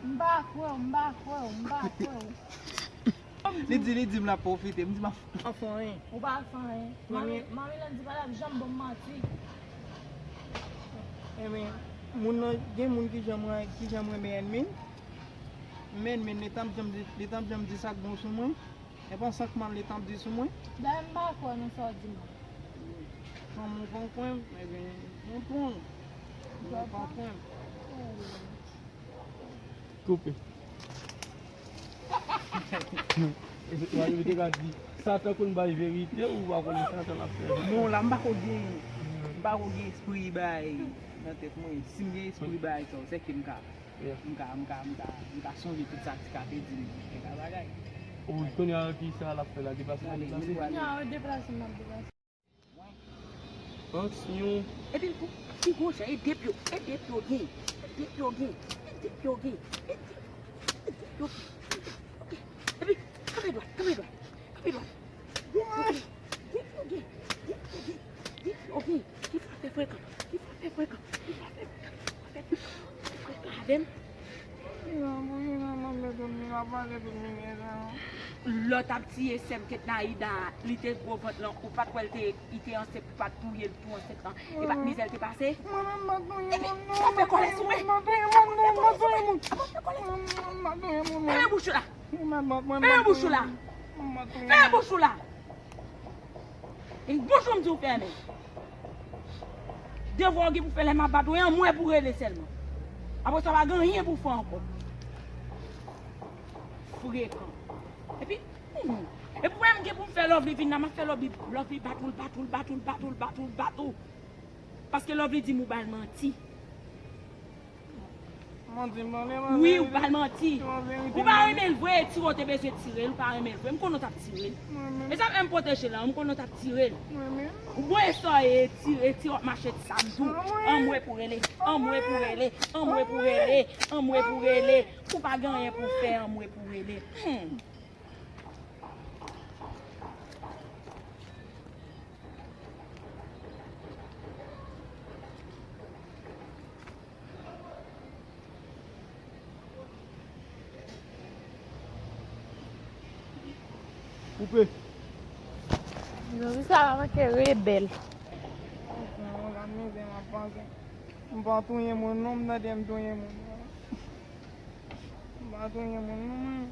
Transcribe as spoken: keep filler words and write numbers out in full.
M pa kwè w, m pa kwè w, m pa kwè w. Li di, li di m l ap pwofite. M di m ap. Anfen anyen. Ou pa fè anyen. Mami, Mami Landy pa t ap janm ban m manti. Ebyen, moun nan, gen moun ki janm, ki janm renmen ènmi l. Men, men, li t ap janm di, li t ap janm di sa k bon sou mwen. E pa sankman li t ap di sou mwen. Dayè, m pa kwè nan sa w di m nan. Fanm ou pa kwè m, ebyen, ou pran. Ou pa kwè m. Koupe. Mwen te ka di, Satan konn bay verite, ou pa konnen Satan ap fè. Non, la, m pa ko gen, m pa ko gen espri bay nan tèt mwen. Si m gen espri bay sa, se ke m ka, m ka, m ka, m ka, m ka sonje tout sa ti ka te di m, kèk bagay. Ou konnen ki sa l ap fè la, deplase, deplase. Non, deplase, m ap deplase. Aksyon. Epi l pou, pi gwo jan, e de pye, e de pye w gen, e de pye w gen, e de pye w gen, e de, e de pye w gen. Ok. Epi, kanpe dwat, kanpe dwat, kanpe dwat. De pye w gen, de pye w gen, de pye w gen, de pye w gen. Ki frape frekan, ki frape frekan, ki frape frekan, ki frape frekan, ki frape frekan avè m. Lè w t ap tiye sè m Ketnaida, li te gwo vant lan, ou pa t wè l te, li te ansent, ou pa t touye l tou ansent lan. E pa t mizè l te pase? Mwen menm m pa touye moun non. Epi, w ap fè kòlè sou mwen. M pa touye moun non, m pa touye moun. W ap fè kòlè sou mwen. M pa touye moun non. Fèmen bouch ou la. Fèmen bouch ou la. Fèmen bouch ou la. E bonjou m di w fèmen. Devwa w gen pou fè lè m ap bat ou, e anmwe pou rele sèlman. Apre sa, pa gen anyen pou fè ankò. Frekan. Epi, hmm, epi wè m gen pou m fè Lovely vin la, m ap fè Lovely, Lovely bat ou, l bat ou, l bat ou, l bat ou, l bat ou, l bat ou. Paske Lovely di m ou ba l manti. Manti, manti, manti. Wi, ou ba l manti. Ou pa renmen l vre, e tire w te bezwen tire l, ou pa renmen l vre. M konnen w t ap tire l. E sa fè m pwoteje l la, m konnen w t ap tire l. Ou bon e sa w ye, e tire, e tire w ap mache di sa m di w. Anmwe pou rele, anmwe pou rele, anmwe pou rele, anmwe pou rele. Ou pa gen anyen pou fè, anmwe pou rele. Hmm. Koupe. Jodi sa pa manke rebèl. M pa touye moun non, m tande m touye moun. M pa touye moun non, mwen.